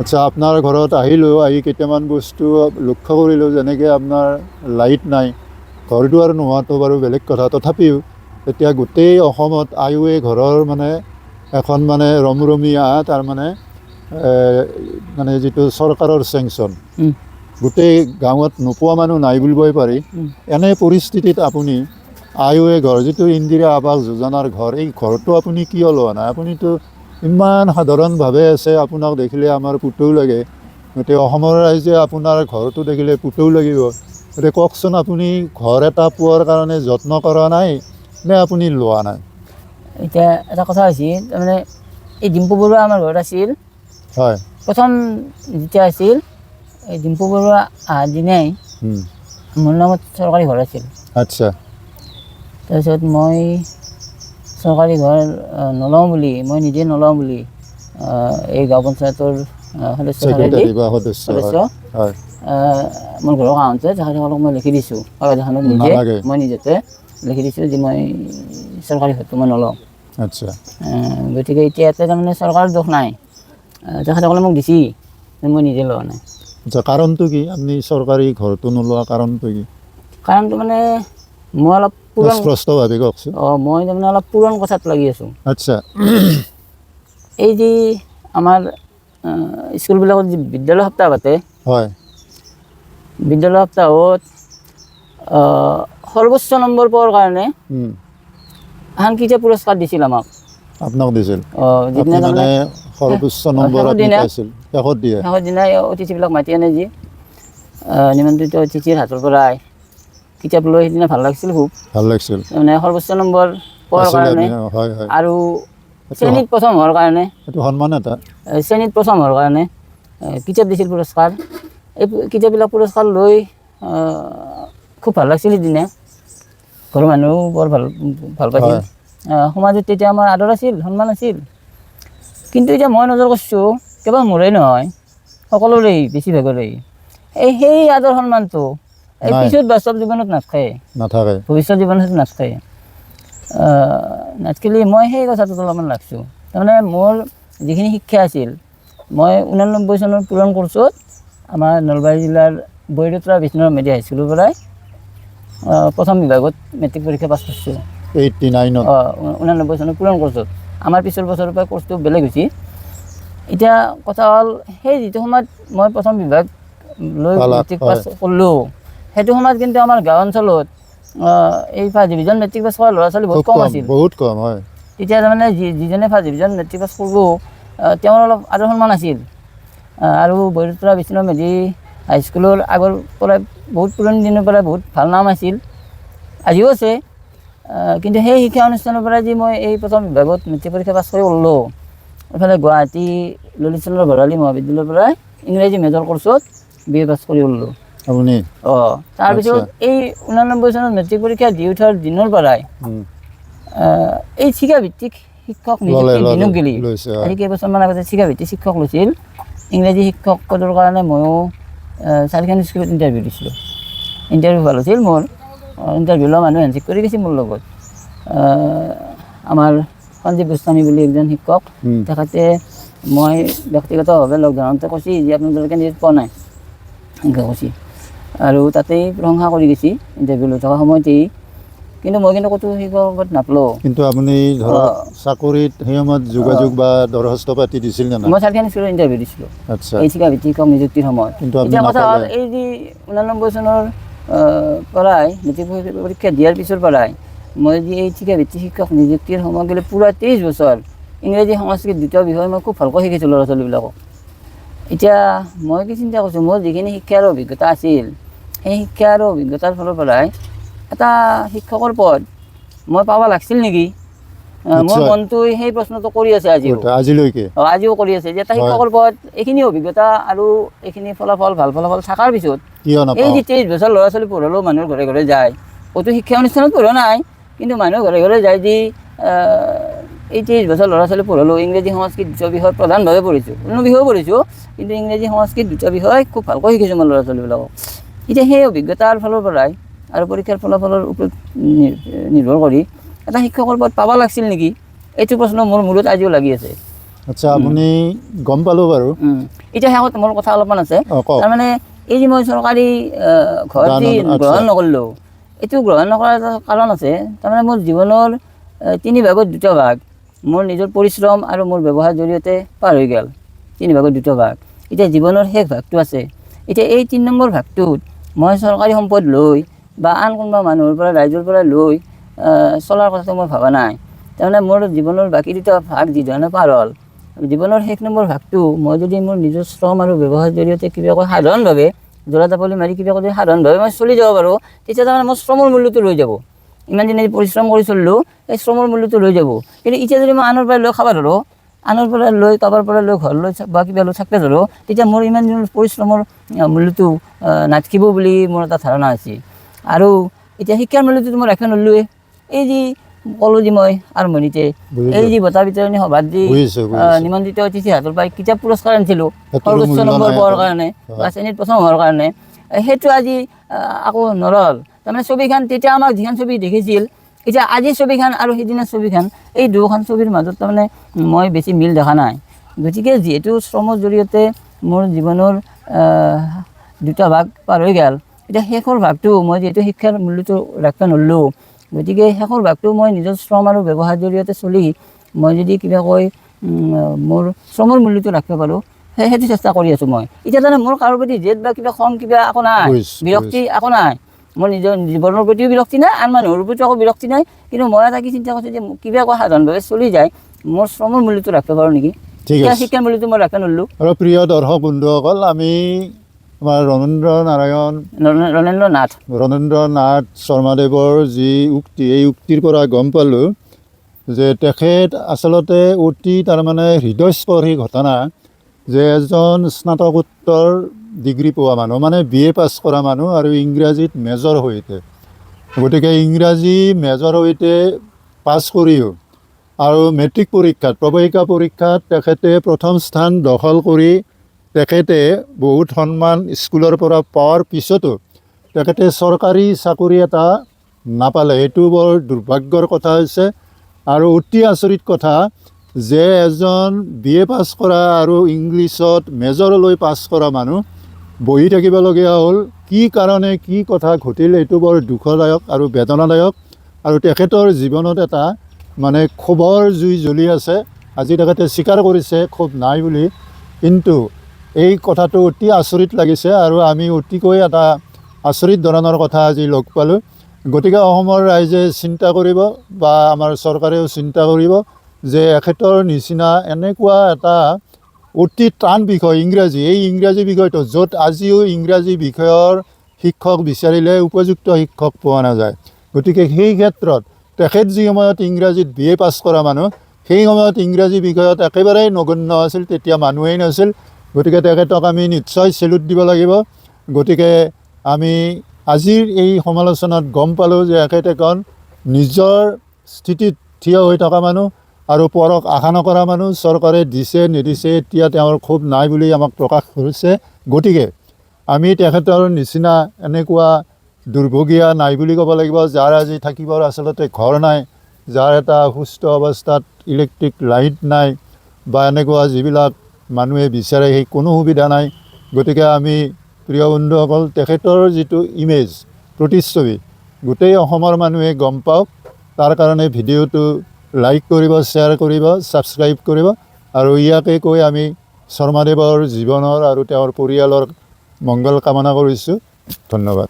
আচ্ছা, আপোনাৰ ঘৰত আহিলোঁ, আহি কেইটামান বস্তু লক্ষ্য কৰিলোঁ, যেনেকৈ আপোনাৰ লাইট নাই, ঘৰ দুৱাৰ নোহোৱাটো বাৰু বেলেগ কথা, তথাপিও এতিয়া গোটেই অসমত আয়ুৱে ঘৰৰ মানে এখন মানে ৰমৰমীয়া, তাৰমানে মানে যিটো চৰকাৰৰ চেংচন গোটেই গাঁৱত নোপোৱা মানুহ নাই বুলিবই পাৰি। এনে পৰিস্থিতিত আপুনি আয়ুৱে ঘৰ, যিটো ইন্দিৰা আৱাস যোজনাৰ ঘৰ, এই ঘৰটো আপুনি কিয় লোৱা নাই? আপুনিতো ইমান সাধাৰণভাৱে আছে, আপোনাক দেখিলে আমাৰ পুতৌ লাগে। গতিকে অসমৰ ৰাইজে আপোনাৰ ঘৰটো দেখিলে পুতৌ লাগিব। গতিকে কওকচোন, আপুনি ঘৰ এটা পোৱাৰ কাৰণে যত্ন কৰা নাই নে আপুনি লোৱা নাই? এতিয়া এটা কথা হৈছে, তাৰমানে এই ডিম্পু বৰুৱা আমাৰ ঘৰত আছিল। প্ৰথম যেতিয়া আছিল, এই ডিম্পু বৰুৱা অহাৰ দিনাই মোৰ নামত চৰকাৰী ঘৰ আছিল। তাৰপিছত মই চৰকাৰী ঘৰ নলওঁ বুলি, মই নিজে নলওঁ বুলি এই গাঁও পঞ্চায়তৰ সদস্য ছেক্ৰেটাৰী বা সদস্য। সদস্য হয় মোৰ ঘৰৰ আহোঁতে তেখেতসকলক মই লিখি দিছোঁ কাগজ এখনত নিজে। নালাগে। মই নিজতে লিখি দিছোঁ যে মই চৰকাৰী ঘৰটো মই নলওঁ। গতিকে এতিয়া ইয়াতে তাৰমানে চৰকাৰৰ দোষ নাই, তেখেতসকলে মোক দিছি, মই নিজে লোৱা নাই। আচ্ছা, কাৰণটো কি? আপুনি চৰকাৰী ঘৰটো নোলোৱা কাৰণটো কি? কাৰণটো মানে মই অলপ পুৰণ স্পষ্টভাৱে কওকচোন। অঁ, মই তাৰমানে অলপ পুৰণ কথাত লাগি আছোঁ। এই যে আমাৰ স্কুলবিলাকত যি বিদ্যালয় সপ্তাহ পাতে, বিদ্যালয় সপ্তাহত সৰ্বোচ্চ নম্বৰ পোৱাৰ কাৰণে এখন কিতাপ পুৰস্কাৰ দিছিল আমাক। আপোনাক দিছিল? অঁ, যিদিনা আপুনি মানে তাৰমানে সৰ্বোচ্চ নম্বৰ শেষৰ আপুনি দিনা। পাইছিল, শেষত দিয়ে। শেষৰ দিনা এই অতিথিবিলাক মাতি আনে, যি নিমন্ত্ৰিত অতিথিৰ হাতৰ পৰাই কিতাপ লৈ সেইদিনা ভাল লাগিছিল খুব। ভাল লাগিছিল। মানে সৰ্বোচ্চ নম্বৰ পোৱাৰ পাইছিলে কাৰণে আপুনি, হয় হয় আৰু শ্ৰেণীত প্ৰথম হোৱাৰ কাৰণে। এইটো সন্মান এটা। শ্ৰেণীত প্ৰথম হোৱাৰ কাৰণে কিতাপ দিছিল পুৰস্কাৰ। এই কিতাপবিলাক পুৰস্কাৰ লৈ খুব ভাল লাগিছিল সিদিনা। ঘৰৰ মানুহো বৰ ভাল ভাল পাইছিল। সমাজত তেতিয়া আমাৰ আদৰ আছিল, সন্মান আছিল। কিন্তু এতিয়া মই নজৰ কৰিছোঁ, কেৱল মোৰেই নহয়, সকলোৰেই, বেছিভাগৰেই এই সেই আদৰ সন্মানটো এই নাই। পিছত বাস্তৱ জীৱনত নাথাকে। নাথাকে। ভৱিষ্যত জীৱনত সেইটো নাথাকে। নাথাকিলে মই সেই কথাটোত অলপমান লাগছোঁ। তাৰমানে মোৰ যিখিনি শিক্ষা আছিল, মই 89 চনৰ পূৰণ কোৰ্চত আমাৰ নলবাৰী জিলাৰ বৈৰতৰা বিষ্ণুৰাম মেধি হাইস্কুলৰ পৰাই প্ৰথম বিভাগত মেট্ৰিক পৰীক্ষা পাছ কৰিছোঁ। 89ত? অঁ, 89 চনৰ পূৰণ কোৰ্চত। আমাৰ পিছৰ বছৰৰ পৰা কোৰ্চটো বেলেগ হৈছে। এতিয়া কথা হ'ল, সেই যিটো সময়ত মই প্ৰথম বিভাগ লৈ পালা, মেট্ৰিক পাছ কৰিলোঁ, সেইটো সময়ত কিন্তু আমাৰ গাঁও অঞ্চলত এই ফাৰ্ষ্ট ডিভিজন মেট্ৰিক পাছ কৰা ল'ৰা ছোৱালী বহুত খুব কম কম আছিল। বহুত কম, হয়। তেতিয়া তাৰমানে যিজনে ফাৰ্ষ্ট ডিভিজন মেট্ৰিক পাছ কৰিব, তেওঁৰ অলপ আদৰ সন্মান আছিল। আৰু বৈৰতৰা বিষ্ণু মেধি হাইস্কুলৰ আগৰ পৰাই, বহুত পুৰণি দিনৰ পৰাই বহুত ভাল নাম আছিল, আজিও আছে। কিন্তু সেই শিক্ষা অনুষ্ঠানৰ পৰাই যি মই এই প্ৰথম বিভাগত মেট্ৰিক পৰীক্ষা পাছ কৰি ওলালোঁ, এইফালে গুৱাহাটী ললিত চন্দ্ৰ ভৰালী মহাবিদ্যালয়ৰ পৰাই ইংৰাজী মেজৰ কোৰ্চত বি এ পাছ কৰি ওলালোঁ। আপুনি? অঁ, তাৰপিছত এই 89 চনত মেট্ৰিক পৰীক্ষা দি উঠাৰ দিনৰ পৰাই এই ঠিকাভিত্তিক শিক্ষক ল'লে নিযুক্তি দিনক গেলি লৈছে, হয়। আজি কেইবছৰমান আগতে ঠিকাভিত্তিক শিক্ষক লৈছিল। ইংৰাজী শিক্ষক পদৰ কাৰণে ময়ো চাৰিখন স্কুলত ইণ্টাৰভিউ দিছিলোঁ। ইণ্টাৰভিউ ভাল হৈছিল মোৰ। ইণ্টাৰভিউ লোৱা মানুহ হেণ্ডছেক কৰি গৈছে মোৰ লগত। আমাৰ সঞ্জীৱ গোস্বামী বুলি এজন শিক্ষক, তেখেতে মই ব্যক্তিগতভাৱে লগ ধৰোঁতে কৈছে যে আপোনালোকে কেণ্ডিডেট পোৱা নাই, এনেকৈ কৈছে আৰু তাতেই প্ৰশংসা কৰি গৈছে ইণ্টাৰভিউ লৈ থকা সময়তেই। কিন্তু মই কিন্তু ক'তো শিক্ষকত নাপালোঁ। কিন্তু আপুনি ধৰক চাকৰিত সেই সময়ত যোগাযোগ বা দৰখাস্ত পাতি দিছিল নে নাই? মই চাৰিখন স্কুলত ইণ্টাৰভিউ দিছিলোঁ এই ঠিকাভিত্তিক শিক্ষক নিযুক্তিৰ সময়ত। কিন্তু আপুনি এতিয়া কথা হ'ল, নাপালে। এই যি 89 চনৰ পৰাই মেট্ৰিক পৰীক্ষা দিয়াৰ পিছৰ পৰাই মই যি এই ঠিকাভিত্তিক শিক্ষক নিযুক্তিৰ সময় গ'লে পূৰা 23 বছৰ ইংৰাজী সংস্কৃত দুটা বিষয় মই খুব ভালকৈ শিকাইছোঁ ল'ৰা ছোৱালীবিলাকক। এতিয়া মই কি চিন্তা কৰিছোঁ, মোৰ যিখিনি শিক্ষাৰ অভিজ্ঞতা আছিল, সেই শিক্ষা আৰু অভিজ্ঞতাৰ ফালৰ পৰাই এটা শিক্ষকৰ পদ মই পাব লাগছিল নেকি? মোৰ মনটোৱে সেই প্ৰশ্নটো কৰি আছে আজিও। আজিলৈকে? অঁ, আজিও কৰি আছে যে এটা শিক্ষকৰ পদ এইখিনি অভিজ্ঞতা আৰু এইখিনি ফলাফল, ভাল ফলাফল থকাৰ পিছত কিয় এই নাপাওঁ? যে 23 বছৰ ল'ৰা ছোৱালী পঢ়ালেও মানুহৰ ঘৰে ঘৰে যায়, ক'তো শিক্ষা অনুষ্ঠানত পঢ়োৱা নাই, কিন্তু মানুহৰ ঘৰে ঘৰে যায় যি এই 23 বছৰ ল'ৰা ছোৱালী পঢ়ালোঁ, ইংৰাজী সংস্কৃত দুটা বিষয় প্ৰধানভাৱে পঢ়িছোঁ, অন্য বিষয়ো পঢ়িছোঁ, কিন্তু ইংৰাজী সংস্কৃত দুটা বিষয় খুব ভালকৈ শিকিছোঁ মই ল'ৰা ছোৱালীবিলাকক। এতিয়া সেই অভিজ্ঞতাৰ ফালৰ পৰাই আৰু পৰীক্ষাৰ ফলাফলৰ ওপৰত নিৰ্ভৰ কৰি এটা শিক্ষকৰ পদ পাব লাগিছিল নেকি, এইটো প্ৰশ্ন মোৰ মূৰত আজিও লাগি আছে। আচ্ছা, আপুনি গম পালোঁ বাৰু। এতিয়া শেষত মোৰ কথা অলপমান আছে। অঁ, কওক। তাৰমানে এই যে মই চৰকাৰী ঘৰ যি গ্ৰহণ নকৰিলোঁ, এইটো গ্ৰহণ নকৰাৰ এটা কাৰণ আছে। তাৰমানে মোৰ জীৱনৰ তিনি ভাগত দুটা ভাগ মোৰ নিজৰ পৰিশ্ৰম আৰু মোৰ ব্যৱহাৰৰ জৰিয়তে পাৰ হৈ গ'ল, তিনি ভাগত দুটা ভাগ। এতিয়া জীৱনৰ শেষ ভাগটো আছে। এতিয়া এই 3 নম্বৰ ভাগটোত মই চৰকাৰী সম্পদ লৈ বা আন কোনোবা মানুহৰ পৰা, ৰাইজৰ পৰা লৈ চলাৰ কথাটো মই ভবা নাই। তাৰমানে মোৰ জীৱনৰ বাকী দুটা ভাগ যিধৰণে পাৰ হ'ল, জীৱনৰ শেষ নম্বৰ ভাগটো মই যদি মোৰ নিজৰ শ্ৰম আৰু ব্যৱহাৰৰ জৰিয়তে কিবাকৈ সাধাৰণভাৱে জোৰা টাপলি মাৰি কিবাকৈ যদি সাধাৰণভাৱে মই চলি যাব পাৰোঁ, তেতিয়া তাৰমানে মোৰ শ্ৰমৰ মূল্যটো ৰৈ যাব। ইমান দিনে পৰিশ্ৰম কৰি চলিলোঁ, এই শ্ৰমৰ মূল্যটো ৰৈ যাব। কিন্তু এতিয়া যদি মই আনৰ পৰা লৈ খাব ধৰোঁ, আনৰ পৰা লৈ কাৰোবাৰ পৰা লৈ ঘৰ লৈ বা কিবা লৈ থাকিব ধৰোঁ, তেতিয়া মোৰ ইমান দিনৰ পৰিশ্ৰমৰ মূল্যটো নাথাকিব বুলি মোৰ এটা ধাৰণা আছে। আৰু এতিয়া শিক্ষাৰ মূল্যটো মই ৰাখিব নোৱাৰিলোঁৱে। এই যি ক'লোঁ যে মই আৰম্ভণিতে, এই যি বঁটা বিতৰণী সভাত যি নিমন্ত্ৰিত অতিথি হাতৰ পৰাই কিতাপ পুৰস্কাৰ আনিছিলোঁ সৰ্বোচ্চ নম্বৰ পোৱাৰ কাৰণে বা শ্ৰেণীত প্ৰথম হোৱাৰ কাৰণে, সেইটো আজি আকৌ নৰল। তাৰমানে ছবিখন তেতিয়া আমাক যিখন ছবি দেখিছিল, এতিয়া আজিৰ ছবিখন আৰু সিদিনাৰ ছবিখন, এই দুখন ছবিৰ মাজত তাৰমানে মই বেছি মিল দেখা নাই। গতিকে যিহেতু শ্ৰমৰ জৰিয়তে মোৰ জীৱনৰ দুটা ভাগ পাৰ হৈ গ'ল, এতিয়া শেষৰ ভাগটো মই যিহেতু শিক্ষাৰ মূল্যটো ৰাখিব নোৱাৰিলোঁ, গতিকে শেষৰ ভাগটো মই নিজৰ শ্ৰম আৰু ব্যৱহাৰৰ জৰিয়তে চলি মই যদি কিবাকৈ মোৰ শ্ৰমৰ মূল্যটো ৰাখিব পাৰোঁ, সেইটো চেষ্টা কৰি আছোঁ মই। এতিয়া তাৰমানে মোৰ কাৰোৰ প্ৰতি জেদ বা কিবা খং কিবা একো নাই, বিৰক্তি একো নাই। মোৰ নিজৰ জীৱনৰ প্ৰতিও বিৰক্তি নাই, আন মানুহৰ প্ৰতিও একো বিৰক্তি নাই। কিন্তু মই এটা কি চিন্তা কৰিছোঁ যে কিবা সাধাৰণভাৱে চলি যায়, মোৰ শ্ৰমৰ মূল্যটো ৰাখিব পাৰোঁ নেকি, ঠিক আছে, শিক্ষাৰ মূল্যটো মই ৰাখিব নোৱাৰিলোঁ। আৰু প্ৰিয় দৰ্শক বন্ধুসকল, আমি আমাৰ ৰণেন্দ্ৰ নাথ শৰ্মাদেৱৰ যি উক্তি, এই উক্তিৰ পৰা গম পালোঁ যে তেখেত আচলতে অতি তাৰমানে হৃদয়স্পৰ্শী ঘটনা যে এজন স্নাতকোত্তৰ ডিগ্ৰী পোৱা মানুহ, মানে BA পাছ কৰা মানুহ আৰু ইংৰাজীত মেজৰ সৈতে, গতিকে ইংৰাজী মেজৰ সৈতে পাছ কৰিও আৰু মেট্ৰিক পৰীক্ষাত, প্ৰৱেশিকা পৰীক্ষাত তেখেতে প্ৰথম স্থান দখল কৰি তেখেতে বহুত সন্মান স্কুলৰ পৰা পোৱাৰ পিছতো তেখেতে চৰকাৰী চাকৰি এটা নাপালে। এইটো বৰ দুৰ্ভাগ্যৰ কথা হৈছে আৰু অতি আচৰিত কথা যে এজন BA পাছ কৰা আৰু ইংলিছত মেজৰ লৈ পাছ কৰা মানুহ বহি থাকিবলগীয়া হ'ল। কি কাৰণে কি কথা ঘটিল এইটো বৰ দুখদায়ক আৰু বেদনাদায়ক। আৰু তেখেতৰ জীৱনত এটা মানে ক্ষোভৰ জুই জ্বলি আছে। আজি তেখেতে স্বীকাৰ কৰিছে ক্ষোভ নাই বুলি, কিন্তু এই কথাটো অতি আচৰিত লাগিছে আৰু আমি অতিকৈ এটা আচৰিত ধৰণৰ কথা আজি লগ পালোঁ। গতিকে অসমৰ ৰাইজে চিন্তা কৰিব বা আমাৰ চৰকাৰেও চিন্তা কৰিব যে এখেতৰ নিচিনা এনেকুৱা এটা অতি টান বিষয় ইংৰাজী, এই ইংৰাজী বিষয়টো য'ত আজিও ইংৰাজী বিষয়ৰ শিক্ষক বিচাৰিলে উপযুক্ত শিক্ষক পোৱা নাযায়। গতিকে সেই ক্ষেত্ৰত তেখেত যি সময়ত ইংৰাজীত BA পাছ কৰা মানুহ, সেই সময়ত ইংৰাজী বিষয়ত একেবাৰেই নগণ্য আছিল, তেতিয়া মানুহেই নাছিল। গতিকে তেখেতক আমি নিশ্চয় চেলুট দিব লাগিব। গতিকে আমি আজিৰ এই সমালোচনাত গম পালোঁ যে এখেত এখন নিজৰ স্থিতিত থিয় হৈ থকা মানুহ আৰু পৰক আশা নকৰা মানুহ। চৰকাৰে দিছে নিদিছে এতিয়া তেওঁৰ ক্ষোভ নাই বুলি আমাক প্ৰকাশ কৰিছে। গতিকে আমি তেখেতৰ নিচিনা এনেকুৱা দুৰ্ভগীয়া নাই বুলি ক'ব লাগিব, যাৰ আজি থাকিবৰ আচলতে ঘৰ নাই, যাৰ এটা সুস্থ অৱস্থাত ইলেক্ট্ৰিক লাইট নাই বা এনেকুৱা যিবিলাক মানুহে বিচাৰে সেই কোনো সুবিধা নাই। গতিকে আমি প্ৰিয় বন্ধুসকল, তেখেতৰ যিটো ইমেজ, প্ৰতিচ্ছবি গোটেই অসমৰ মানুহে গম পাওক, তাৰ কাৰণে ভিডিঅ'টো লাইক কৰিব, শ্বেয়াৰ কৰিব, ছাবস্ক্ৰাইব কৰিব। আৰু ইয়াকে কৈ আমি শৰ্মাদেৱৰ জীৱনৰ আৰু তেওঁৰ পৰিয়ালৰ মংগল কামনা কৰিছোঁ। ধন্যবাদ।